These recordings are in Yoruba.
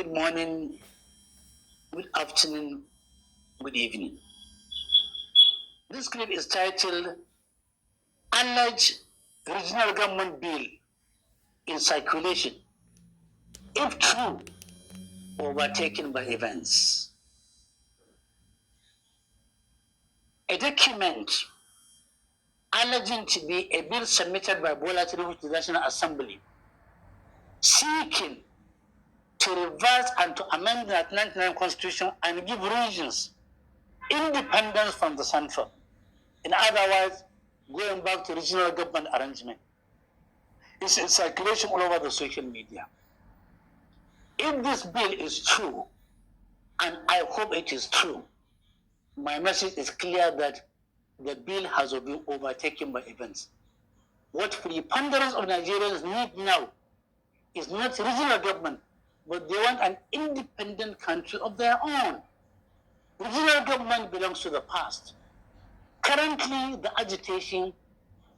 Good morning, good afternoon, good evening. This clip is titled "Alleged Regional Government Bill in Circulation. If true, overtaken by events." A document alleging to be a bill submitted by Bola Tinubu to the National Assembly seeking to reverse and to amend the 1999 Constitution and give regions independence from the central. In other words, going back to regional government arrangement. It's in circulation all over the social media. If this bill is true, and I hope it is true, my message is clear that the bill has been overtaken by events. What preponderance of Nigerians need now is not regional government, but they want an independent country of their own. Regional government belongs to the past. Currently, the agitation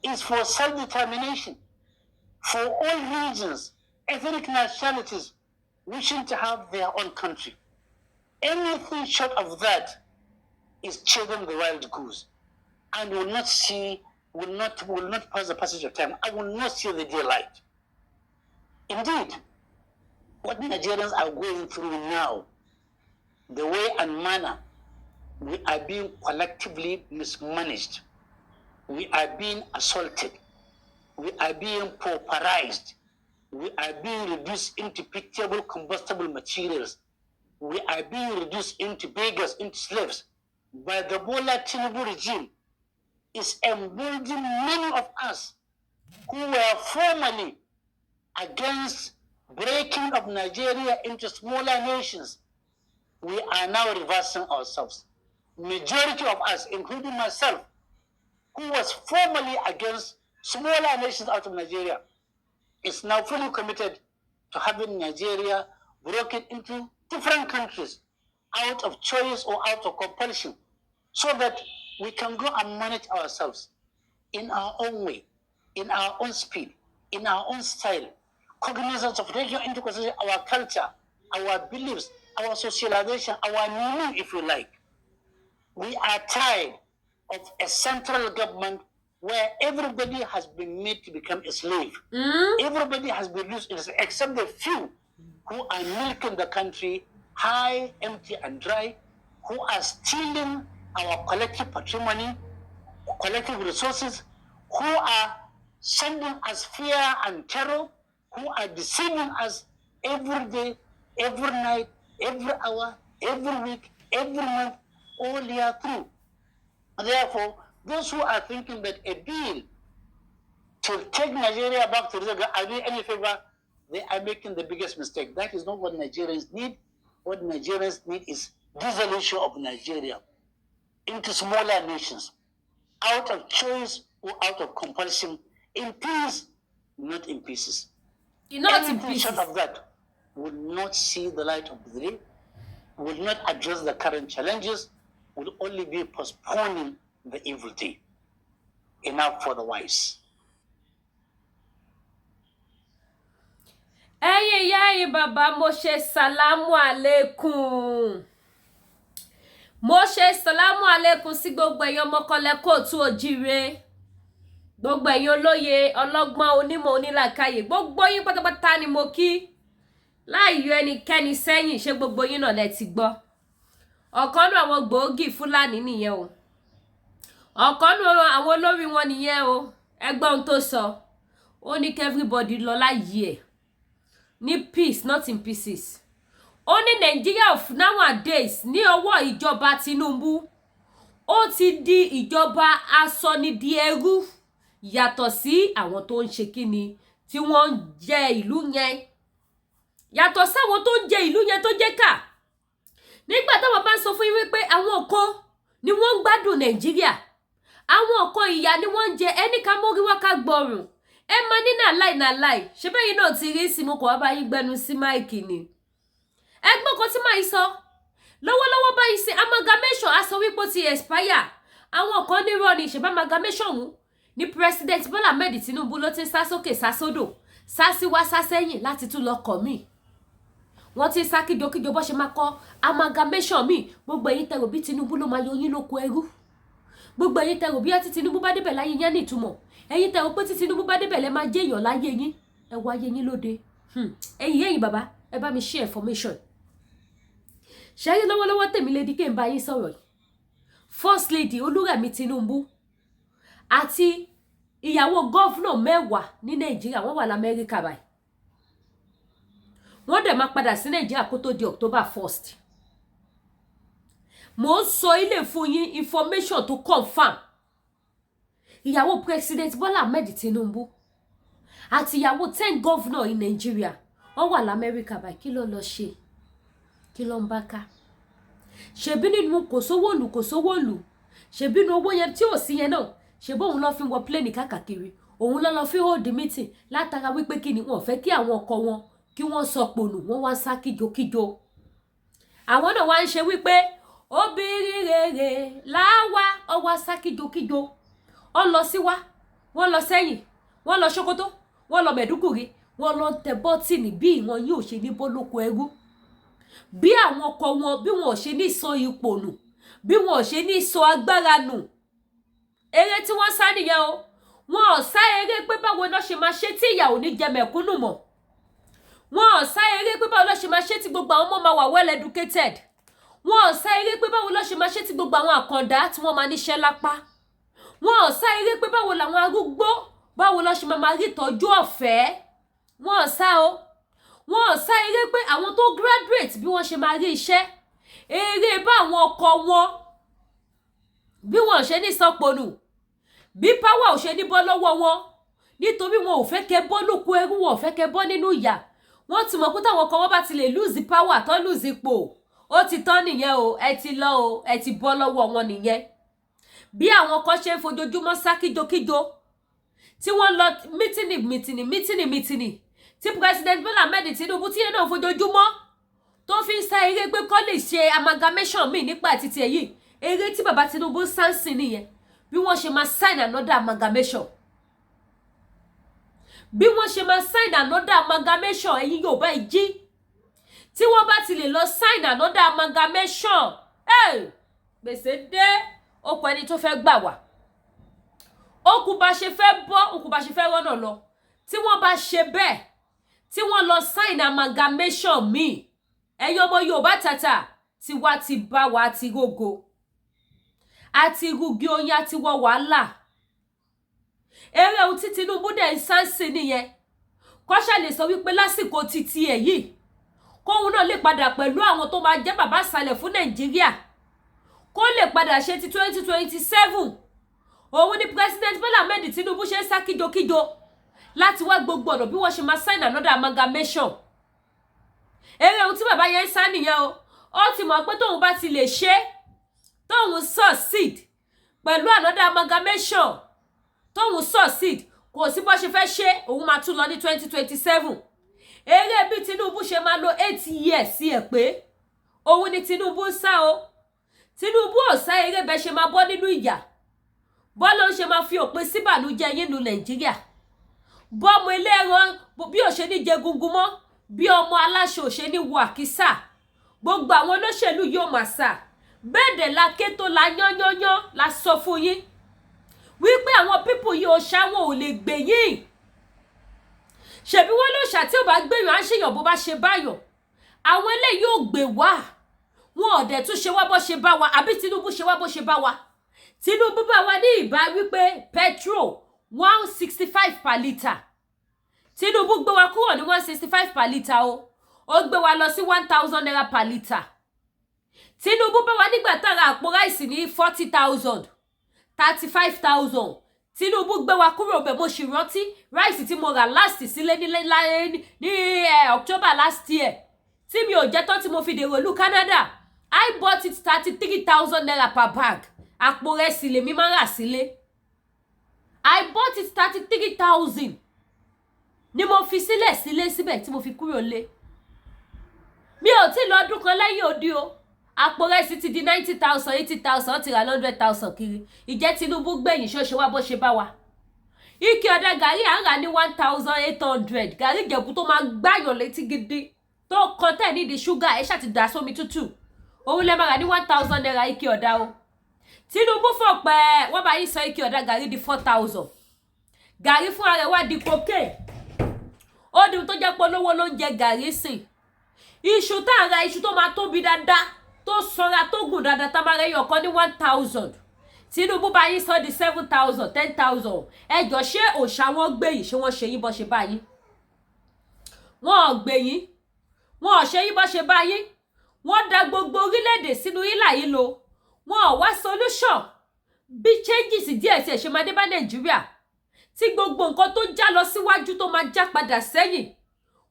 is for self-determination for all regions, ethnic nationalities wishing to have their own country. Anything short of that is chasing the wild goose and will not see, will not pass the passage of time. I will not see the daylight. Indeed, what Nigerians are going through now, the way and manner we are being collectively mismanaged, we are being assaulted, we are being pauperized, we are being reduced into pitiable combustible materials, we are being reduced into beggars, into slaves by the Bola Tinubu regime is emboldening many of us who were formerly against breaking of Nigeria into smaller nations. We are now reversing ourselves. Majority of us, including myself, who was formerly against smaller nations out of Nigeria, is now fully committed to having Nigeria broken into different countries out of choice or out of compulsion, so that we can go and manage ourselves in our own way, in our own speed, in our own style, cognizant of taking into consideration our culture, our beliefs, our socialization, our meaning, if you like. We are tired of a central government where everybody has been made to become a slave. Everybody has been used, except the few who are milking the country high, empty, and dry, who are stealing our collective patrimony, collective resources, who are sending us fear and terror, who are deceiving us every day, every night, every hour, every week, every month, all year through. Therefore, those who are thinking that a bill to take Nigeria back to the are doing any favor, they are making the biggest mistake. That is not what Nigerians need. What Nigerians need is dissolution of Nigeria into smaller nations, out of choice or out of compulsion, in peace, not in pieces. Not in Anything pieces. short of that will not see the light of the day, will not address the current challenges, will only be postponing the evil day. Enough for the wise. Ẹ̀yin ìyá, ẹ̀yin bàbá, mo ṣe sàlámù àlékún, mo ṣe sàlámù àlékún sí gbogbo ẹ̀yin ọmọkọlẹ̀ kóòtù òjíire, gbogbo ẹ̀yin olóye, ọlọ́gbọ́n, onímọ̀, onílàkàyè, gbogbo yín pátápátá ni mo kí láì yọ ẹnikẹ́ni sẹ́yìn. Ṣé gbogbo yín náà lẹ ti gbọ́? Ọ̀kan nú àwọn gbòógì Fúlàní nìyẹn o, ọ̀kan nú àwọn olórí wọn nìyẹn o. Ẹgbọ́n ohun tó sọ, ó ní kí everybody lọ láyé ẹ̀ ní peace, not in pieces. Ó ní Nàìjíríà of nowadays ní ọwọ́ ìjọba Tinubu, ó ti di ìjọba asọnidi ẹrú, yàtọ̀ sí àwọn tó ń ṣe kíni tí wọ́n ń jẹ ìlú yẹn, yàtọ̀ sáwọn tó ń jẹ ìlú yẹn tó jẹ́ ká. Nígbà táwọn bá ń sọ fún yín wípé àwọn kan ni wọ́n ń gbádùn Nàìjíríà, àwọn kan ìyà ni wọ́n ń jẹ, ẹni ká mórí wá ká gbọrùn. Ẹ máa ní náà láì náà láì ṣe bẹ́yìn náà ti rí sí mo kò wá bá yín gbẹnu sí mic ni. Ẹgbọ́n kan tí màá yìí sọ lọ́wọ́lọ́wọ́ báyìí sí amalgamation, a sọ wípé ó ti expire. Àwọn kan nírọ́ ni ìṣẹ̀bá amalgamation ọ̀hún ní President Bola Ahmed Tinubu ló ti ń sá sókè, sá sódò, sá síwá, sá sẹ́yìn láti tún lọ kọ̀ míì. Wọ́n ti ń sá kíjokíjo bó ṣe máa kọ́ amalgamation míì. Gbogbo ẹ̀yin tẹ̀rò bí Tinubu ló máa yọ yín lóko ẹrú, gbogbo ẹ̀yin tẹ̀rò bí tí Tinubu bá débẹ̀ láyé yẹn ní ìtumọ̀, ẹ̀yin tẹ̀rò pé tí Tinubu bá débẹ̀ lẹ́ máa jẹ́ èèyàn láyé yín, ẹ wọ ayé yín lóde. Ẹ̀yin bàbá, ẹ bá mi share information. Ṣẹ́yìn lọ́wọ́lọ́wọ́ tèmi Lady K ń bá yín sọ̀rọ̀ yìí, First Lady Olúrẹ̀mí Tinubu àti ìyàwó governor 10 ní Nàìjíríà, wọ́n wà lamẹ́ríkà báyìí. Wọ́n dẹ̀ máa padà sí Nàìjíríà kó tó di October 1st. Mò ń sọ ilé fún yín, information tó confirm. Ìyàwó President Bola Ahmed Tinubu àti ìyàwó 10 governor in Nigeria, wọ́n wà lamẹ́ríkà báyìí. Kí ló lọ ṣe? Kí ló ń bá ká? Ṣebí nínú kò sówó lù, kò sówó lù, ṣebí nínú owó yẹn tí ò sí yẹn náà, ṣebí òun lọ fi wọ plane káàkiri, òun lọ lọ fi hold meeting, látara wípé kí ni, wọn fẹ́ kí àwọn ọkọ wọn kí wọ́n sọ pònù. Wọ́n wá sá kíjokíjo. Àwọn náà wá ń ṣe wípé obìnrin rere láwa ọwọ́ sá kíjokíjo. Ọ lọ sí wá, wọ́n lọ sẹ́yìn, wọ́n lọ Sókótó, wọ́n lọ Mẹ̀dúgùrí, wọ́n lọ tẹ bọ́tìnì bí ìwọ̀n yóò ṣe ní bólóko ẹrú, bí àwọn ọkọ wọn, bí wọn ò ṣe ní sọ ipò nù, bí wọn ò ṣe ní sọ agbára nù. Eré tí wọ́n sá nìyẹn o. Wọn ò sá eré pé báwo náà ṣe máa ṣe tí ìyà ò ní jẹ mẹ̀kúnnù mọ́. Wọn ò sá eré pé báwo náà ṣe máa ṣe tí gbogbo àwọn ọmọ máa wà well educated. Wọn ò sá eré pé báwo náà ṣe máa ṣe tí gbogbo àwọn àkàndá tí wọ́n máa níṣẹ́ lápá. Wọn ò sá eré pé báwo làwọn arúgbó, báwo lọ́ ṣe máa rí ìtọ́jú ọ̀fẹ́. Wọn ò sá o. Wọn ò sá eré pé àwọn tó graduate, bí wọ́n ṣe máa rí iṣẹ́. Eré bá àwọn ọkọ wọn, bí wọn ṣe ní sọpọnù, bí power ò ṣe ní bọ́ lọ́wọ́ wọn, nítorí wọn ò fẹ́ kẹ́ bọ́ lóko ẹrú, wọn ò fẹ́ kẹ́ bọ́ nínú ìyà. Wọ́n ti mọ̀ pé táwọn ọkọ wọn bá ti lè lose power tán, lose ipò, ó ti tán nìyẹn o. Ẹ ti lọ o, ẹ ti bọ́ lọ́wọ́ wọn nìyẹn. Bí àwọn kan ṣe ń fojoojúmọ́ sá kíjokíjo, tí wọ́n lọ meeting, meeting, meeting, meeting, tí President Bola Ahmed Tinubu tí yẹn náà fojoojúmọ́ tó fi ń sá eré pé kọ́ lè ṣe amalgamation míì nípa títí èyí, eré tí bàbá Tinubu ń sá ń sìn nìyẹn, bí wọ́n ṣe máa sign another amalgamation, bí wọ́n ṣe máa sign another amalgamation. Ẹ̀yin Yorùbá, ẹ jí. Tí wọ́n bá ti lè lọ sign another amalgamation, hey, gbèsè dé. Okùn ẹni tó fẹ́ gbà wá, okùn bá ṣe fẹ́ bọ́, okùn bá ṣe fẹ́ rọ́nà lọ. Tí wọ́n bá ṣe bẹ́ẹ̀, tí wọ́n lọ sign amalgamation míì, ẹ̀yin ọmọ Yorùbá tàtà, tiwa ti bá wa, ti rógo àti rugi oyin àti wọ wàhálà. Eré ohun tí Tinubu dẹ̀ ń sáǹsì nìyẹn, kọ́ṣà lè sọ wípé lásìkò títí ẹ̀ yìí, kóun náà lè padà pẹ̀lú àwọn tó máa jẹ́ bàbá ìsàlẹ̀ fún Nàìjíríà, kó lè padà ṣe ti 2027. Òun ni President Bola Ahmed Tinubu ṣe ń sá kíjokíjo láti wá gbogbo ọ̀nà bí wọ́n ṣe máa sign another amalgamation. Eré ohun tí bàbá yẹn ń sá nìyẹn o. Ó ti mọ̀ pé tóun bá ti lè ṣe, tóun succeed pẹ̀lú another amalgamation, tóun succeed, kò sí bó ṣe fẹ́ ṣe, òun máa tún lọ ní 2027. Eré bí Tinubu ṣe máa lo 8 years sí ẹ̀ pé òun ni Tinubu ń sá o. Tinubu ò sá eré bẹ́ẹ̀ ṣe máa bọ́ nínú ìyà, bọ́lá ń ṣe máa fi òpin síbànújẹ́ yín nu Nàìjíríà, bọ́mọ ẹlẹ́ran bí ò ṣe ní jẹ gungun mọ́, bí ọmọ aláṣọ ò ṣe ní wọ àkísà. Gbogbo àwọn olóṣèlú yóò máa sà bẹ́ẹ̀ dẹ̀ la ké tó la yányányán la sọ fún yín wípé àwọn people yìí, òòṣà wọn ò lè gbè yín. Ṣèbí wọn lóòṣà tí ò bá gbèyàn á ṣèyàn bó bá ṣe báyàn. Àwọn eléyìí ò gbè wá, wọn ò dẹ̀ tún ṣe wá bó ṣe bá wa. Àbí Tinubu ṣe wá bó ṣe bá wa? Tinubu bá wa ní ìbá wípé petrol 165 per litre. Tinubu gbé wa kúrò ní 165 per litre o, ó gbé wa lọ sí ₦1,000 per litre. Tinubu bá wa nígbà tá a ra àpò rice ní 40,000, 35,000. Tinubu gbé wa kúrò bẹ̀. Mo sì rántí rice tí mo rà last sílé ní October last year tí mi ò jẹ́ tán, tí mo fi dèrò ìlú Canada. I bought it ₦33,000 per bag. Àpò rẹsì lèmi máa ń rà sílé. I bought it 33,000 ni mo fi sílẹ̀ sílé síbẹ̀ tí mo fi kúrò lé. Mi ò tí ì lọ ọdún kan lẹ́yìn odi o, àpò rẹsì ti di 90,000, 80,000, ti rà 100,000 kiri. Ìjẹ́ Tinubu gbẹ̀yìn ṣó ṣe wá bó ṣe bá wa? Ike ọ̀dà gàrí, à ń rà ní 1,800. Gàrí Ìjẹ̀bú tó máa gbáyàn létí gidi, Tó kan tẹ̀ nídìí ṣúgà, ẹ ṣáà ti dà sómi tútù, òun lè máa rà ní ₦1,000 ike ọ̀dà o. Tinubu fọ̀ pẹ́, wọ́n bá yín sọ ike ọ̀dà gàrí di 4,000. Gàrí fúnra rẹ̀ wá di cocaine, ó di tó jẹ́ pé olówó ló ń jẹ gàrí sìn. Iṣu tá à ń ra, iṣu tó máa tóbi dáadáa, tó sanra, tó gùn dáadáa, tá a máa rẹ yọ̀kan ní 1,000, Tinubu bá yín sọ di 7,000, 10,000. Ẹ jọ, ṣé òòṣà wọn gbé yìí? Ṣé wọ́n ṣe yín bọ́ ṣe báyìí? Wọn ò gbé yín, wọn ò ṣe yín bọ́ ṣe báyìí. Wọ́n da gbogbo orílẹ̀-èdè sínú ìlà yìí lo. Wọn ò wá solution bí changes díẹ̀ tí ẹ̀ ṣe máa dé bá Nàìjíríà, tí gbogbo nǹkan tó já lọ síwájú tó máa já padà sẹ́yìn.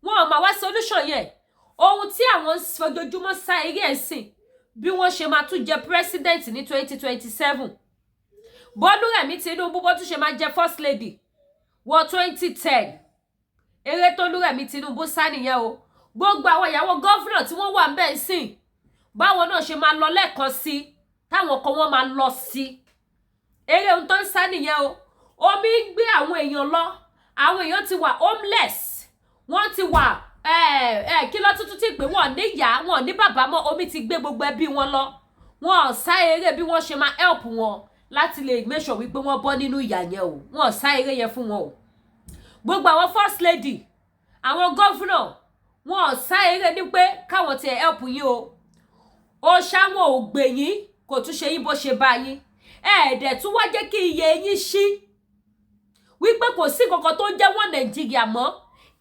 Wọn ò máa wá solution yẹn. Ohun tí àwọn ń fojoojúmọ́ sá eré ẹ̀ sìn, bí wọ́n ṣe máa tún jẹ president ní 2027, Bọ́lúrẹ̀mí Tinubu bó tún ṣe máa jẹ first lady wọ 2010, eré tó Lúrẹ̀mí Tinubu sá nìyẹn o. Gbogbo àwọn ìyàwó governor tí wọ́n wà ń bẹ̀ ń sìn, báwọn náà ṣe máa lọ lẹ́ẹ̀kan sí, táwọn kan wọ́n máa lọ sí, eré ohun tó ń sá nìyẹn o. Omi ń gbé àwọn èèyàn lọ, àwọn èèyàn ti wà homeless, wọ́n ti wà kí ló tuntun tí pé wọ́n ní ìyá, wọn ní bàbá mọ́. Omi ti gbé gbogbo ẹbí wọn lọ. Wọn ò sá eré bí wọ́n ṣe máa help wọn láti lè make sure wípé wọ́n bọ́ nínú ìyà yẹn o. Wọn ò sá eré yẹn fún wọn o. Gbogbo àwọn first lady, àwọn governor, wọn ò sá eré ní pé káwọn tiẹ̀ help yín o. Ó ṣáwọn ò gbè yín, kò tún ṣe yín bó ṣe bá yín. Ẹ̀ẹ́dẹ̀ tún wá jẹ́ kí iye yín ṣí wípé kò sí kankan tó ń jẹ́ wọ́n Nàìjíríà mọ́.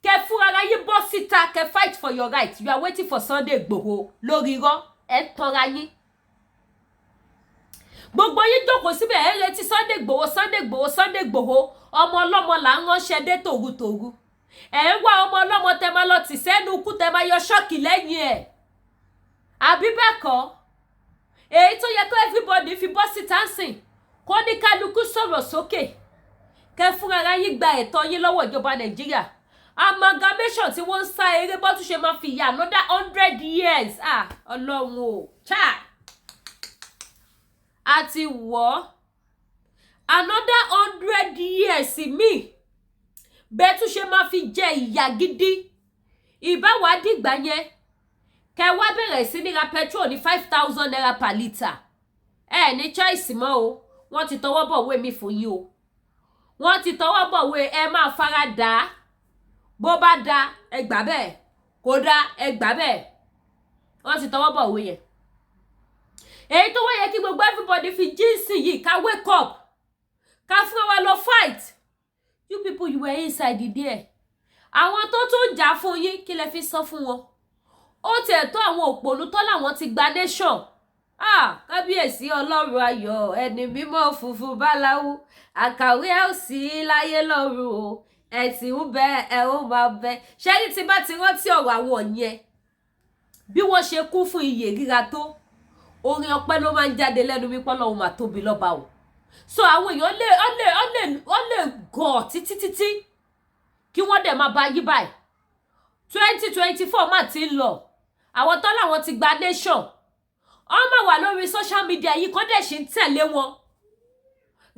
Kẹ fúnra ara yín bọ́ síta, kẹ fight for your right. You are waiting for Sunday Igboho lórí irọ́. Ẹ̀ ń tanra yín. Gbogbo yín jókòó síbẹ̀, ẹ̀ ń retí Sunday Igboho, Sunday Igboho, Sunday Igboho. Ọmọ ọlọ́mọ là ń ránṣẹ́ dé tòrutòru. Ẹ̀ ń wá ọmọ ọlọ́mọ tẹ máa lọ tì sẹ́nu ikú, tẹ máa yọ ṣọ́ọ̀kì lẹ́yìn ẹ̀, àbí bẹ́ẹ̀ kọ́? Èyí tó yẹ kó everybody fi bọ́ síta ń sìn, kó ní kálukú sọ̀rọ̀ sókè, kẹ fúnra yín gba ẹ̀tọ́ yín lọ́wọ́ ìjọba Nàìjíríà. Amalgamation tí wọ́n ń sá eré bọ́ tún ṣe máa fi yà another 100 years. Ah, Ọlọ́run o! Cha àti wọ́ another 100 years mi bẹ́ẹ̀ tún ṣe máa fi jẹ ìyà gidi. Ìbáwá dìgbà yẹn, kẹ wá bẹ̀rẹ̀ sí ní ra petrol ní ₦5,000 per litre. Ẹ ní choice mọ́ o. Wọ́n ti tọwọ́ bọ̀wé mi fún yín o. Wọ́n ti tọwọ́ bọ̀wé, ẹ máa fara dà á. Bó bá da, ẹ gbà bẹ́ẹ̀. Kò da, ẹ gbà bẹ́ẹ̀. Wọ́n ti tọwọ́ bọ̀wé yẹn. Èyí tó wáyé kí gbogbo everybody fi jíǹsì yìí, ká wake up, ká fún wa lọ fight. You people, you were inside there. Àwọn tó tún jà fún yín, kí lẹ fi sọ fún wọn? Ó tiẹ̀ tó àwọn òpònú tó làwọn ti gba nation. Ah, kábíyèsí Ọlọ́run ayọ̀, ẹni mímọ́ funfun báláwú, àkàwé ẹ̀ ò sí láyé lọ́run o. Ẹ̀ tí ń bẹ, ẹ̀ ó máa bẹ. Ṣẹ́rí tí bá ti rántí ọ̀rọ̀ àwọn yẹn, bí wọ́n ṣe kú fún iyè ríra tó, orin ọpẹ́ ló máa ń jáde lẹ́nu mi pé Ọlọ́run máa tóbi lọ́ba o. So àwọn èèyàn lè ọ́ lè ọ́ lè ọ́ lè gọ̀ títí títí, kí wọ́n dẹ̀ máa bá yí báyìí. 2024 má ti ń lọ. Àwọn tán làwọn ti gba nation, wọ́n máa wà lórí social media yìí, kọ́ dẹ̀ ṣe ń tẹ̀lé wọn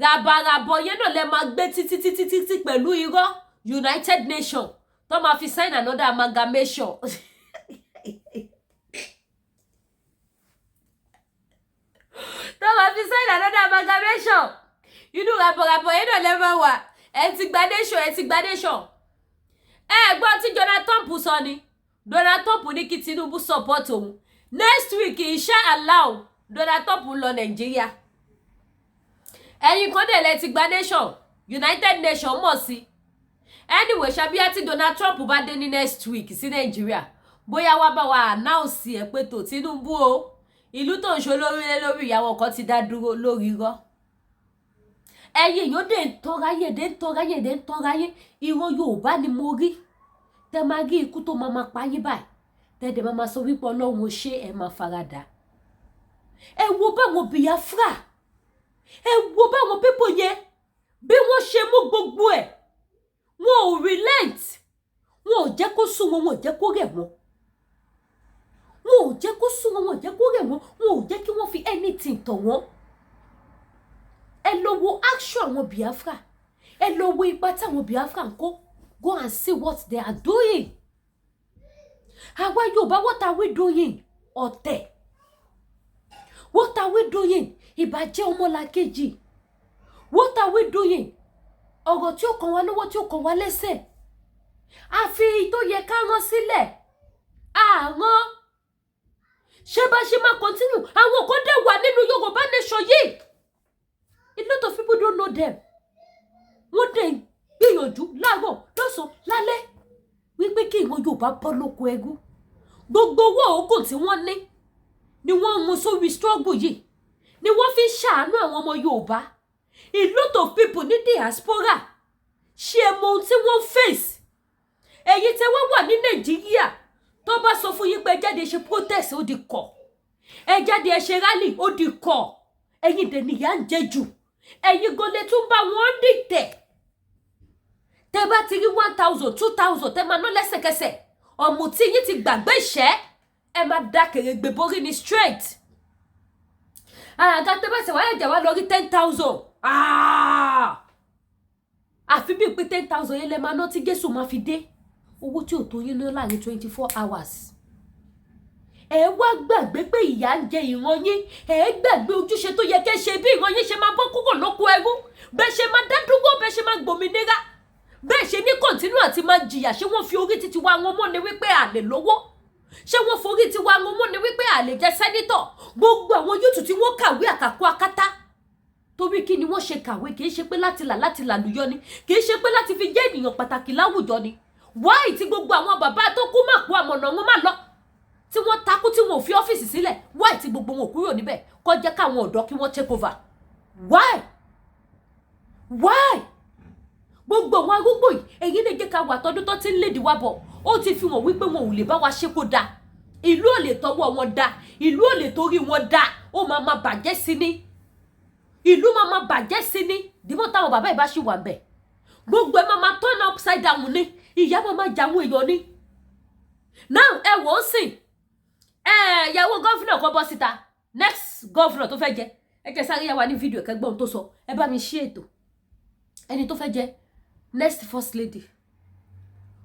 ràbàràbọ̀ yẹn náà lẹ máa gbé títí títí títí pẹ̀lú irọ́ United Nations tó máa fi sign another amalgamation, tó máa fi sign another amalgamation. Inú ràbọ̀ràbọ̀ yẹn náà lẹ máa wà. Ẹ ti gba nation, ẹ ti gba nation. Ẹ gbọ́ tí Donald Trump sọ ni. Donald Trump ní kí Tinubu support òun. Next week, insha Allah, Donald Trump ń lọ Nàìjíríà. Ẹ̀yin kan dẹ̀ lẹ ti gba nation, United Nations mọ̀ sí. Anyway, ṣàbíyá tí Donald Trump bá dé ní next week sí Nàìjíríà, bóyá wá bá wa announce ẹ̀ pé tó Tinubu o, ìlú tó ń ṣe olórí lé lórí, ìyàwó kan ti dá dúró lórí irọ́. Ẹ̀yin èèyàn dé ń tọ́ráyé, dé ń tọ́ráyé, dé ń tọ́ráyé. Ìran Yorùbá ni mo rí tẹ máa rí ikú tó máa máa pa yín báyìí, tẹ́lẹ̀ máa máa sọ wípé Ọlọ́run ó ṣe, ẹ máa faradà. Ẹ wo báwọn Biafra, ẹ wo báwọn people yẹn bí wọ́n ṣe mú gbogbo ẹ̀. Wọn ò relent, wọn ò jẹ́ kó sún wọn, wọn ò jẹ́ kó rẹ̀ wọ́n, wọn ò jẹ́ kó sún wọn, wọn ò jẹ́ kó rẹ̀ wọ́n, wọn ò jẹ́ kí wọ́n fi anything tọ̀ wọ́n. Ẹ lọ wo action àwọn Biafra, ẹ lọ wo ipa táwọn Biafra ń kó. Go and see what they are doing. Àwa Yorùbá, what are we doing? Ọ̀tẹ̀. What are we doing? Ìbàjẹ́ ọmọlàkejì. What are we doing? Ọ̀rọ̀ tí ó kàn wá lọ́wọ́, tí ó kàn wá lẹ́sẹ̀, àfi tó yẹ ká rán sílẹ̀ àrán. Ṣé bá ṣe máa continue? Àwọn kan dẹ̀ wà nínú Yorùbá nation yìí, a lot of people don't know them. Wọ́n dẹ̀ ń gbìyànjú láàárọ̀, lọ́sàn-án, lálẹ́ wípé kí ìran Yorùbá bọ́ lóko ẹrú. Gbogbo owó oògùn tí wọ́n ní ni wọ́n ń mú sórí struggle yìí, ni wọ́n fi ń ṣàánú àwọn ọmọ Yorùbá. A lot of people ní diaspora, ṣé ẹ mọ ohun tí wọ́n ń face? Ẹ̀yin tẹ́ wọ́n wà ní Nàìjíríà, tó bá sọ fún yín pé ẹ jáde ṣe protest, ó di kọ̀. Ẹ jáde, ẹ ṣe rally, ó di kọ̀. Ẹ̀yin dẹ̀ nìyà ń jẹ jù. Ẹ̀yin gan lè tún bá wọn dìtẹ̀. Tẹ́ bá ti rí 1,000, 2,000, tẹ́ máa ná lẹ́sẹ̀kẹsẹ̀. Ọ̀mùtí yín ti gbàgbé ìṣẹ́, ẹ máa da kèrègbè borí ni straight. Àgàgà tẹ́ bá ṣe wáyà jà wá lọ rí 10,000, àfi bíi pé 10,000 yẹn lẹ máa ná tí Jésù máa fi dé. Owó tí ò tó yín ná láàrin 24 hours. Ẹ wá gbàgbé pé ìyà ń jẹ ìran yín. Ẹ gbàgbé ojúṣe tó yẹ kẹ́ ṣe, bí ìran yín ṣe máa bọ́ kúrò lóko ẹrú, bẹ́ẹ̀ ṣe máa dá dúró, bẹ́ẹ̀ ṣe máa gbòmìnira, bẹ́ẹ̀ ṣe ní continue àti máa jìyà. Ṣé wọ́n fi orí títí wa wọn mọ́ ni wípé àlè lówó? Ṣé wọ́n forí tiwa wọn mọ́ ni wípé àlè jẹ́ senator? Gbogbo àwọn youth tí wọ́n kàwé àkàkọ́ akátá, torí kí ni wọ́n ṣe kàwé? Kì í ṣe pé láti là, láti làlùyọ ni, kì í ṣe pé láti fi jẹ́ ènìyàn pàtàkì láwùjọ ni. Wáì tí gbogbo àwọn bàbá tó kú mà kú àmọ̀nà wọn má lọ, tí wọ́n takú, tí wọn ò fi ọ́fíìsì sílẹ̀, wáì tí gbogbo wọn ò kúrò níbẹ̀ kó jẹ́ káwọn ọ̀dọ́ kí wọ́n take over? Why? Why? Gbogbo àwọn arúgbó yìí, èyí lè jẹ́ ká wà tọdún tó ti ń lédi wá bọ̀. Ó ti fi hàn wípé wọn ò lè bá wa ṣe kó dáa. Ìlú ò lè tọwọ́ wọn dá, ìlú ò lè torí wọn dá. Ó máa ma bàjẹ́ sí ni, ìlú máa ma bàjẹ́ sí ni. Dìbò táwọn bàbá yìí bá ṣì wà ń bẹ̀, gbogbo ẹ máa ma turn upside down ni. Ìyá máa ma jà àwọn èèyàn ni. Now, ẹ wò ó sìn, ẹ ìyàwó governor kan bọ́ síta, next governor tó fẹ́ jẹ. Ẹ jẹ́ sáré yà wá ní fídíò kẹgbọ́n tó sọ. Ẹ bá mi ṣí ètò. Ẹni tó fẹ́ jẹ next first lady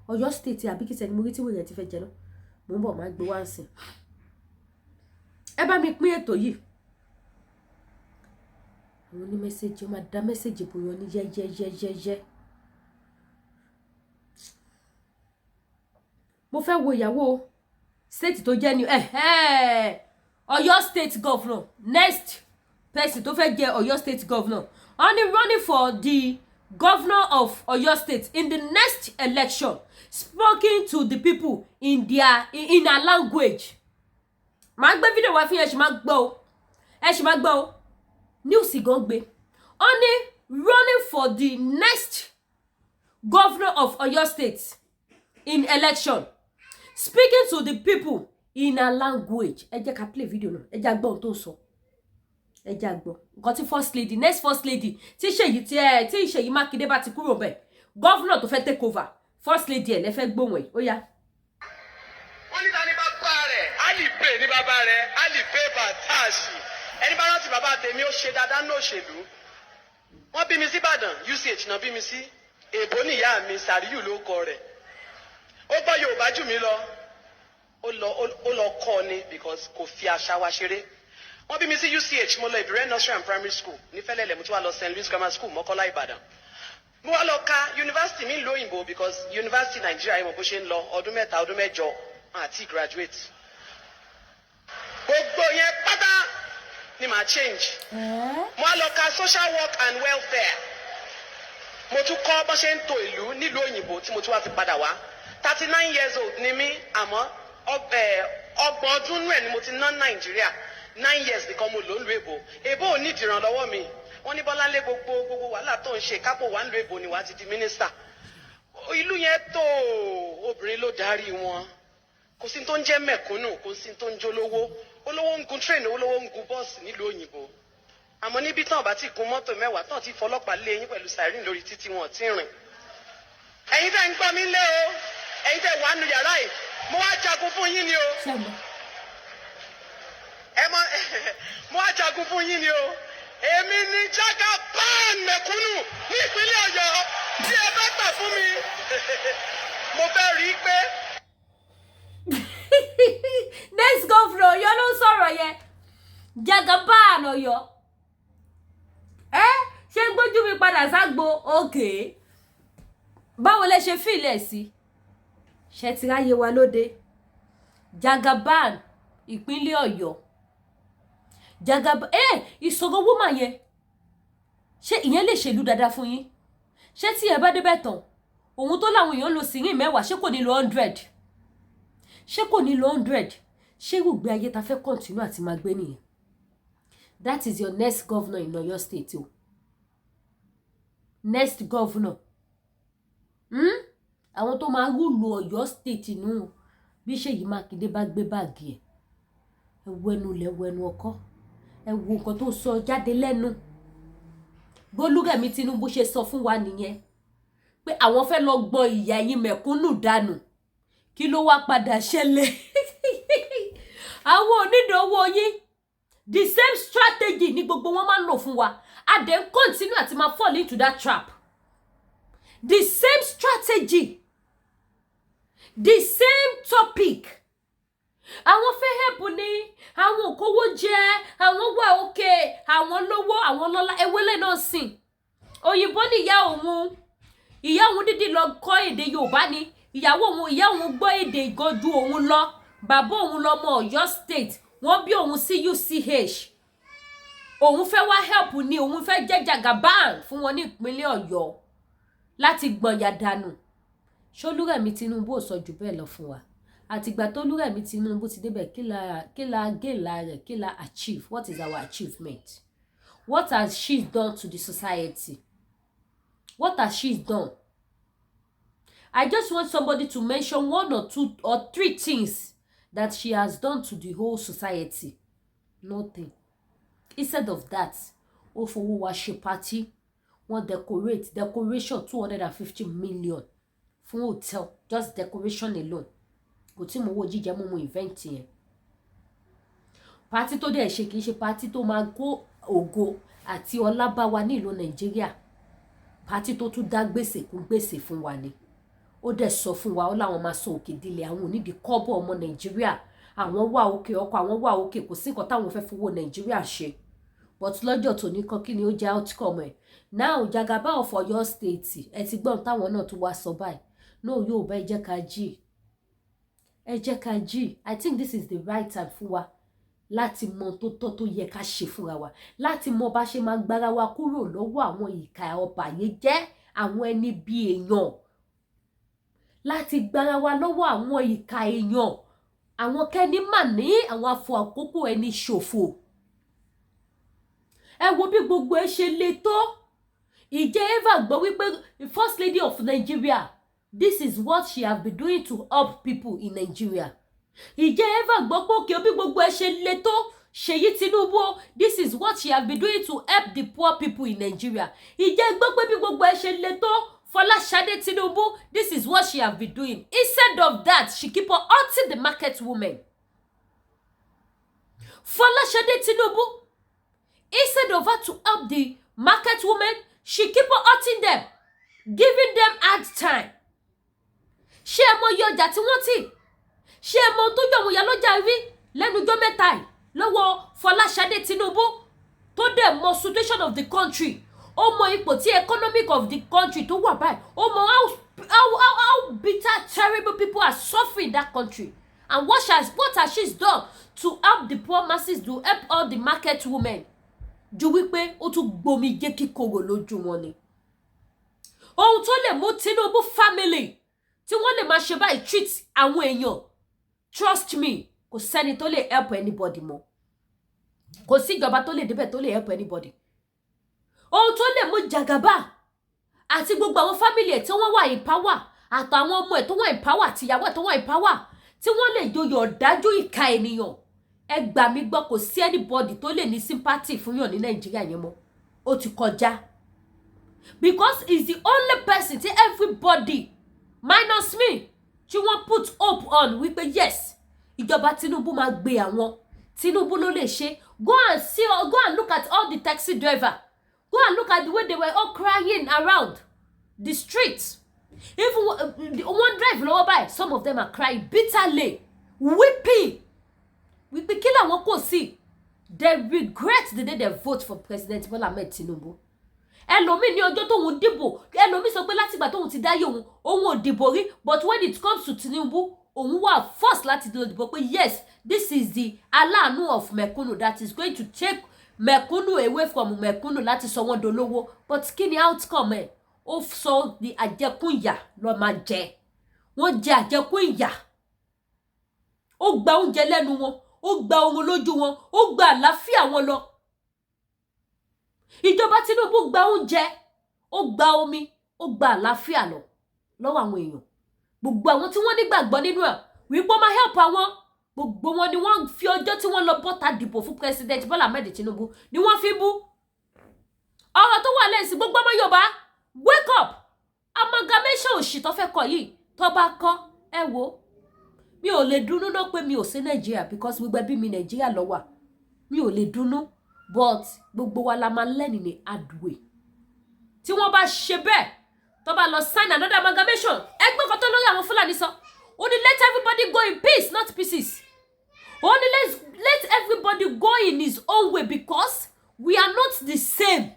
Ọ̀yọ́ State, àbí kìsẹ ni mo rí tí wèrè ti fẹ́ jẹ náà. Mo ń bọ̀, máa gbé wá sí. Ẹ bá mi pín ètò yìí. Àwọn oní message, ó máa dá message bòyàn ní yẹ́yẹ́yẹ́yẹ́. Mo fẹ́ wo ìyàwó state tó jẹ́ ní Ọ̀yọ́ State governor, next person tó fẹ́ jẹ Ọ̀yọ́ State governor. Wọ́n ní running for the governor of Ọ̀yọ́ State in the next election, speaking to the people in her language. Màá gbé fídíò wá fún yẹn, ẹ ṣì máa gbọ́ o, ẹ ṣì máa gbọ́ o. News gan gbé. Wọ́n ní running for the next governor of Ọ̀yọ́ State in election, speaking to the people in her language. Ẹ jẹ́ ká play video náà, ẹ jẹ́ á gbọ́ ohun tó ń sọ. Ẹ jẹ́ á gbọ́ nǹkan tí first lady, next first lady, tí Ṣèyí, tí ẹ tí Ṣèyí Mákindé bá ti kúrò bẹ́ẹ̀, governor tó fẹ́ take over, first lady ẹ̀ lẹ́fẹ́ gbóhùn ẹ̀. Ó yá. Wọ́n ní ta ni bàbá rẹ̀? Ali Pay ní bàbá rẹ̀, Ali Pay Bàtàṣì. Ẹni bá rántí bàbá tèmi, ó ṣe dáadáa ní òṣèlú. Wọ́n bí mi sí Ìbàdàn, UCH náà bí mi sí. Èbó níyà mi, Sàríyù ló kọ rẹ̀. Ó gbọ́ Yorùbá jù mí lọ. Ó lọ kọ́ ni because kò fi àṣà wa ṣeré. Wọ́n bí mi sí UCH, mo lọ Ìbírẹ́ Nursery and Primary School ní Fẹ́lẹ́lẹ̀, mo tún wá lọ St. Louis Grammar School, Mọ́kọ́lá, Ìbàdàn. Mo wá lọ ka yunifásitì mi ìlú òyìnbó because yunifásitì Nàìjíríà yìí, mo bó ṣe ń lọ, ọdún 3, ọdún 8 àti graduate. Gbogbo yẹn pátá ni màá change. Mo wá lọ ka social work and welfare. Mo tún kọ́ bó ṣe ń tò ìlú nílùú òyìnbó tí mo tún wá fi padà wá. 39 years old ni mí, àmọ́ 30 ọdún nú ẹ̀ ni mo ti ná Nàìjíríà. 9 years nìkan mo lò ń lu èbó. Èbó ò ní ìdìrànlọ́wọ́ mi. Wọ́n ní Bọ́láńlé, gbogbo gbogbo wàhálà tó ń ṣe kápò wà ń lu èbó ni wàá ti di mínísítà. Ìlú yẹn tó, obìnrin ló darí wọn. Kò sí tó ń jẹ́ mẹ̀kúnnù, kò sí tó ń jólówó. Olówó ń gun train, olówó ń gun bọ́ọ̀sì nílùú òyìnbó. Àmọ́ níbi tán bá ti gun mọ́tò 10, tán ti fọlọ́pàá lé yín pẹ̀lú siren lórí títí, wọn ti rìn. Ẹ̀yin tẹ́ ń gbọ́ mi lé o, ẹ̀yin tẹ́ wà nù yàrá yìí, mo wá jagun fún yín ni o. Ẹ mọ, mo wá jagun fún yín ni o. Èmi ni Jagaban mẹ̀kúnnù ní ìpínlẹ̀ Ọ̀yọ́. Tí ẹ bá gbà fún mi, mo fẹ́ rí i pé. Ọ̀yọ́ ló ń sọ̀rọ̀ yẹn, Jagaban Ọ̀yọ́. Ẹ ṣé gbójú mi padà ságbo òkè. Báwo lẹ ṣe fìlẹ̀ sí? Ṣe ti ráyè wa lóde? Jagaban ìpínlẹ̀ Ọ̀yọ́, Jagaban ẹ ìṣòro woman yẹn, ṣé ìyẹn lè ṣèlú dáadáa fún yín? Ṣé tí ẹ bá débẹ̀ tán, òun tó láwọn èèyàn lo sìnrìn 10, ṣé kò ní lo 100? Ṣé kò ní lo 100? Ṣé gbogbo ayé ta fẹ́ continue àti máa gbé nìyẹn? That is your next governor in Oyo State o, next governor, Àwọn tó máa rule Ọ̀yọ́ State nù. Bí Ṣèyí Mákindé bá gbé báàgì ẹ̀, ẹ wo ẹnu lẹ, wo ẹnu ọkọ, ẹ wo nǹkan tó sọ jáde lẹ́nu. Gbólúrẹ̀mí Tinubu ṣe sọ fún wa nìyẹn pé àwọn fẹ́ lọ gbọ́n ìyà ẹ̀yin mẹ̀kúnnù dànù. Kí ló wá padà ṣẹlẹ̀? Àwọn onídòwò yín, the same strategy ni gbogbo wọn máa ń lò fún wa. A dẹ̀ ń continue àti máa fall into that trap. The same strategy, the same topic. Àwọn fẹ́ help ní, àwọn òkòwò jẹ, àwọn wà òkè, àwọn lówó, àwọn lọ́lá. Ewélé náà sìn òyìnbó ní ìyá òun. Ìyá òun dídì lọ kọ́ èdè Yorùbá ni. Ìyàwó òun, ìyá òun gbọ́ èdè ìgànjú òun lọ. Bàbá òun lọmọ Ọ̀yọ́ State, wọ́n bí òun sí UCH. Òun fẹ́ wá help ni, òun fẹ́ jẹ́ Jagaban fún wọn ní ìpínlẹ̀ Ọ̀yọ́ láti gbọ̀nyà dànù. Ṣolúrẹ̀mí Tinubu ò sọ jù bẹ́ẹ̀ lọ fún wa? Àtìgbà tó Olúrẹ̀mí Tinubu ti débẹ̀, kí la gain la rẹ̀? Kí la achieve? What is our achievement? What has she done to the society? What has she done? I just want somebody to mention one or two or three things that she has done to the whole society. Nothing. Instead of that, ó fowó wa ṣe party. Wọ́n decorate, decoration 250 million fún hotel, just decoration alone. Kò tí mo wo jíjẹ mímu event yẹn. Party tó dẹ̀ ṣe kì í ṣe party tó máa kó ògo àti ọlá bá wa ní ìlú Nàìjíríà. Party tó tún dá gbèsè kún gbèsè fún wa ni. Ó dẹ̀ sọ fún wa, ó láwọn máa sọ òkè dilẹ̀, àwọn onídìí kọ́bọ̀ ọmọ Nàìjíríà, àwọn wà òkè ọkọ̀, àwọn wà òkè, kò sí nǹkan táwọn fẹ́ fowó Nàìjíríà ṣe. But lọ́jọ́ tòní kan, kí ni ó jẹ́ outcome ẹ̀ now? Jagaban of Ọ̀yọ́ State, ẹ ti gbọ́n táwọn náà tún wá sọ báyìí. No, yóò bá, ẹ jẹ́ ká jí, ẹ jẹ́ ká jí. I think this is the right time fún wa láti mọ tó tọ́ tó yẹ ká ṣe fúnra wa, láti mọ bá ṣe máa gbára wa kúrò lọ́wọ́ àwọn ìkà ọ̀bàyéjẹ́, àwọn ẹni bíi èèyàn, láti gbára wa lọ́wọ́ àwọn ìkà èèyàn, àwọn kẹ́ni mà ní, àwọn afọ àkókò ẹni ṣòfò. Ẹ wo bí gbogbo ẹ ṣe le tó. Ìjẹ́ eva gbọ́ wípé First Lady of Nigeria, this is what she have been doing to help people in Nigeria? Ìjẹ́ eva gbọ́ pé òkè bí gbogbo ẹ ṣe le tó, Ṣèyí Tinubu, this is what she have been doing to help the poor people in Nigeria? Ìjẹ́ gbọ́ pé bí gbogbo ẹ ṣe le tó, Fọláṣadé Tinubu, this is what she have been doing? Instead of that, she keep on hurting the market women. Fọláṣadé Tinubu, instead of her to help the market women, she keep on hurting them, giving them hard time. Ṣé ẹ mọ iye ọjà tí wọ́n tì? Ṣé ẹ mọ ohun tó jọ àwọn ìyá lọ́jà rí lẹ́nu ọjọ́ mẹ́ta yìí lọ́wọ́ Fọláṣadé Tinubu, tó dẹ̀ mọ situation of the country? Ó mọ ipò tí economic of the country tó wà báyìí. Ó mọ how bitter, terrible people are suffering in that country. And what has she done to help the poor masses, to help all the market women? Ju wípé ó tún gbomi jẹ́ kíkorò lójú wọn ni. Ohun tó lè mú Tinubu family tí wọ́n lè máa ṣe báyìí treat àwọn èèyàn, trust me, kò sẹ́ni tó lè help anybody mọ́. Kò sí ìjọba tó lè débẹ̀ tó lè help anybody. Ohun tó lè mú Jagaba àti gbogbo àwọn family ẹ̀ tí wọ́n wà in power, àtàwọn ọmọ ẹ̀ tó wà in power, àtìyàwó ẹ̀ tó wà in power, tí wọ́n lè joyè ọ̀dájú ìka ènìyàn, ẹ gbà mí gbọ́, kò sí anybody tó lè ní sympathy fún yàn ní Nàìjíríà yẹn mọ́. Ó ti kọjá, because he's the only person tí everybody minus me tí wọ́n put hope on wípé yes, ìjọba Tinubu máa gbé àwọn, Tinubu ló lè ṣe. Go and see, go and look at all the taxi driver. Go and look at the way they were all crying around the streets. Even one drive lọ́wọ́ báyìí, some of them are crying bitterly, weeping. Wípé kí làwọn kò sí. They regret the day they vote for President Bola Ahmed Tinubu. Ẹlòmíì ní ọjọ́ tóun dìbò, ẹlòmíì sọ pé látìgbà tóun ti dáyé òun, òun ò dìbò rí, but when it comes to Tinubu, òun wà first láti lọ dìbò pé yes, this is the aláàánú of mẹ̀kúnnù that is going to take mẹ̀kúnnù away from mẹ̀kúnnù láti sọ wọ́n dolówó. But kí ni outcome ẹ̀? Ó sọ di àjẹkún ìyà lọ máa jẹ. Wọ́n jẹ àjẹkún ìyà. Ó gba oúnjẹ lẹ́nu wọn, ó gba oorun lójú wọn, ó gba àlàáfíà wọn lọ. Ìjọba Tinubu gba oúnjẹ, ó gba omi, ó gba àlàáfíà lọ lọ́wọ́ àwọn èèyàn. Gbogbo àwọn tí wọ́n nígbàgbọ́ nínú ẹ̀ wípé ó máa help àwọn, gbogbo wọn ni wọ́n fi ọjọ́ tí wọ́n lọ bọ́ta dìbò fún President Bola Ahmed Tinubu ni wọ́n fi bú. Ọ̀rọ̀ tó wà lẹ́sìn sí gbogbo ọmọ Yorùbá, wake up! Amalgamation òṣì tó fẹ́ kọ yìí, tó bá kọ́, ẹ wo, mi ò lè dùnnú náà pé mi ò sí Nàìjíríà, because gbogbo ẹbí mi, Nàìjíríà ló wà. Mi ò lè dùnnú, but gbogbo wa la máa learn ní hard way. Tí wọ́n bá ṣe bẹ́ẹ̀, tó bá lọ sign another amalgamation, ẹgbẹ́ kan tó lórí àwọn Fúlàní sọ, ó ní let everybody go in peace, not pieces. Ó ní let everybody go in his own way because we are not the same.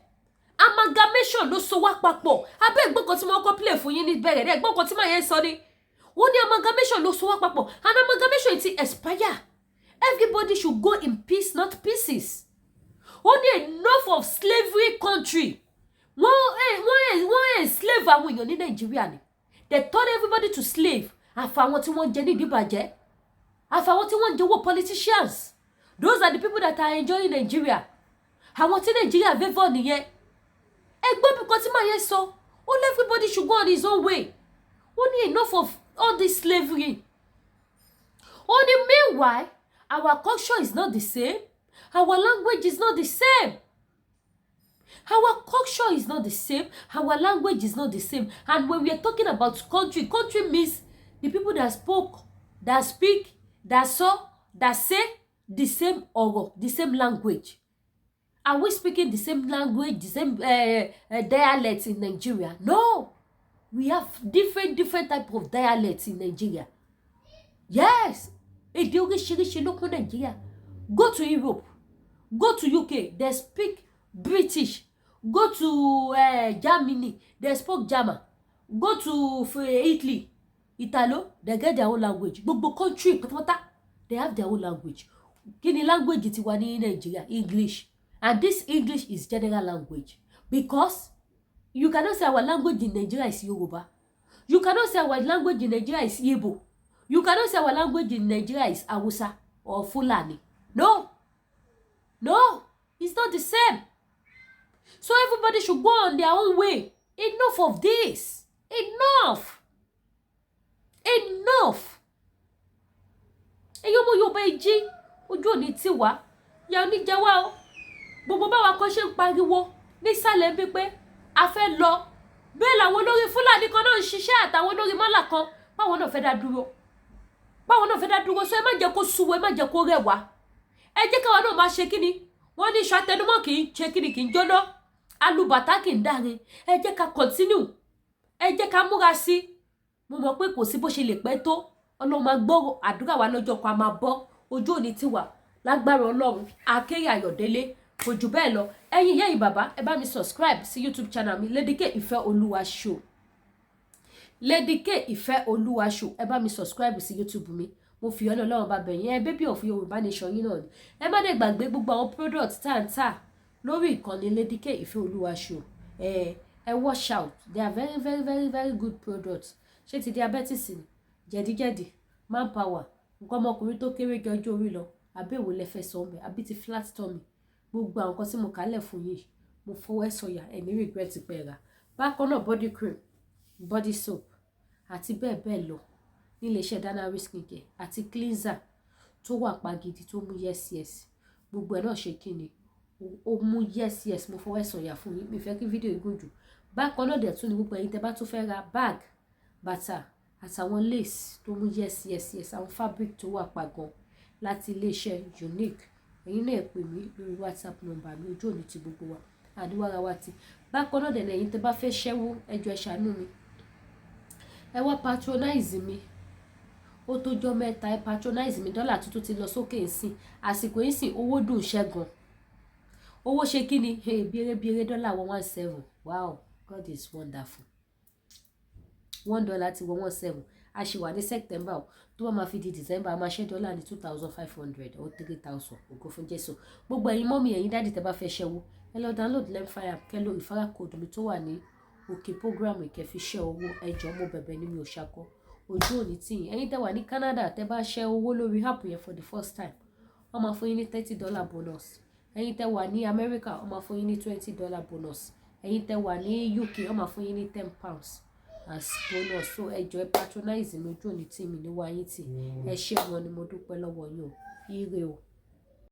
Amalgamation ló so wá papọ̀. Abẹ́ ẹ̀gbọ́n kan tí wọ́n kọ́ play fún yín ní bẹ̀rẹ̀ rẹ̀, ẹ̀gbọ́n kan tí màá yẹn sọ ni, ó ní amalgamation ló so wá papọ̀, and amalgamation ti expire. Everybody should go in peace, not pieces. Ó ní enough of slavery country. Wọ́n enslave àwọn èèyàn ní Nàìjíríà ni. They turn everybody to slave, àfàwọn tí wọ́n jẹ ní ìdíbàjẹ́, àfàwọn tí wọ́n ń jẹ́wọ́ politicians. Those are the people that are enjoying Nigeria. Àwọn tí Nigeria favour nìyẹn. Ẹgbọ́n bí kan tí màá yẹn sọ, ó ní everybody should go on his own way. Ó ní enough of all this slavery. Ó ní meanwhile, our culture is not the same, our language is not the same. Our culture is not the same, our language is not the same. And when we are talking about country, country means the people that spoke, that speak, that saw, that say the same ọ̀rọ̀, the same language. Are we speaking the same language, the same dialect in Nigeria? No, we have different different type of dialects in Nigeria. Yes, èdè oríṣiríṣi ló kún Nigeria. Go to Europe, go to UK, they speak British. Go to Germany, they spoke German. Go to Italy, Italo, they get their own language. Gbogbo country pátápátá, they have their own language. Kí ni language tiwa ní Nigeria? English. And this English is general language, because you cannot say our language in Nigeria is Yoruba, you cannot say our language in Nigeria is Igbo, you cannot say our language in Nigeria is Hausa or Fulani. No, no, it's not the same. So everybody should go on their own way. Enough of this. Enough, enough. Ẹ̀yin ọmọ Yorùbá, ẹ jí. Ojú òní tì wá, ìyà oníjẹ wá o. Gbogbo báwa kan ṣe ń pariwo nísàlẹ̀ bí pé a fẹ́ lọ, bẹ́ẹ̀ làwọn olórí Fúlàní kan náà ń ṣiṣẹ́, àtàwọn olórí mọ́là kan, báwọn náà fẹ́ dá dúró, báwọn náà fẹ́ dá dúró. So ẹ má jẹ́ kó súwo, ẹ má jẹ́ kó rẹ̀ wá. Ẹ jẹ́ káwa náà máa ṣe kíni wọ́n ní iṣu atẹnumọ́ kì í ṣe kíni, kì í jóná, alùbàtà kì í dáre. Ẹ jẹ́ ká continue, ẹ jẹ́ ká múra sí. Mo mọ̀ pé kò sí bó ṣe lè pẹ́ tó, Ọlọ́run máa gbọ́ àdúrà wa. Lọ́jọ́ kan a máa bọ́. Ojú òní tiwa lágbára Ọlọ́run. Akérè Ayọ̀délé, kò jù bẹ́ẹ̀ lọ. Ẹ̀yin ìyá yìí, bàbá, ẹ bá mi subscribe sí YouTube channel mi, Lady K Ìfẹ́ Olúwa Show. Lady K Ìfẹ́ Olúwa Show, ẹ bá mi subscribe sí YouTube mi. Mo fi ọ̀nà Ọlọ́run bá bẹ̀yìn ẹ. Baby of Yorùbá Nation yín náà ni. Ẹ má dé gbàgbé gbogbo àwọn product tá à ń tà lórí ìkànnì Lady K Ìfẹ́ Olúwa Show. Ẹ watch out, they are very very very very good products. Ṣé ti diabetes ni, jẹ̀díjẹ̀dí, manpower, nǹkan ọmọkùnrin tó kéré jọjọ́ orí lọ, àbí èwo lẹ fẹ́ sọ ọ́nbẹ, àbí ti flat tummy, gbogbo àwọn nǹkan tí mo kà lẹ̀ fún yìí, mo fọwọ́ ẹ̀ sọ̀yà, ẹ̀ ní regret pẹ̀ rà. Bákan náà, body cream, body soap àti bẹ́ẹ̀ bẹ́ẹ̀ lọ nílé iṣẹ́ Danari Skincare, àti cleanser tó wà pa gidi, tó mú yes yes, gbogbo ẹ̀ náà ṣe kí ni, ó mú yes yes. Mo fọwọ́ ẹ̀ sọ̀yà fún yín. Mi fẹ́ kí fídíò yìí gùn jù. Bákan náà dẹ̀ tún ni gbogbo ẹ̀yin tẹ́ bá tún fẹ́ ra bag, bàtà àtàwọn lace tó mú yes yes yes, àwọn fabric tó wà pa gan láti iléeṣẹ́ Unique, ẹ̀yin náà pè mí lórí WhatsApp number mi. Ojú òní ti gbogbo wa, àdúrà wa ti. Bákan náà dẹ̀ lẹ́yìn tẹ́ bá fẹ́ ṣẹ́wó, ẹ jọ̀ọ́, ẹ ṣàánú mi, ẹ wá patronize mi. Ó tó jọ́ mẹ́ta. Ẹ patronize mi. Dọ́là tuntun ti lọ sókè ńsìn. Àsìkò yìí sìn, owó dùn ṣẹ́gun. Owó ṣe kí ni? Bíerébíeré, dọ́là wọ 1.7. Wow, God is wonderful. $1 ti wọ 1.7. A ṣì wà ní September o. Tó bá máa fi di December, a máa ṣẹ́ dọ́là ní 2,500 or 3,000. Ògo fún Jésù. Gbogbo ẹ̀yin mummy, ẹ̀yin daddy, tẹ́ bá fẹ́ ṣẹ́wó, ẹ lọ download Lemfi app, kẹ́ lo referral code mi tó wà ní òkè program, kẹ́ fi ṣẹ́ owó. Ẹ jọ̀ọ́, mo bẹ̀bẹ̀ ní, mi ò ṣakọ, ojú òní tì yín. Ẹ̀yin tẹ́ wà ní Canada, tẹ́ bá ṣẹ́ owó lórí app yẹn for the first time, wọ́n máa fún yín ní $30 bonus. Ẹ̀yin tẹ́ wà ní America, wọ́n máa fún yín ní $20 bonus. Ẹ̀yin tẹ́ wà ní UK, wọ́n máa fún yín ní £10 as bonus. So ẹ jọ̀ọ́, ẹ patronize mi. Ojú òní tì mí ní wáyé tì. Ẹ ṣé gan ni, mo dúpẹ́ lọ́wọ́ yín o. Ire o.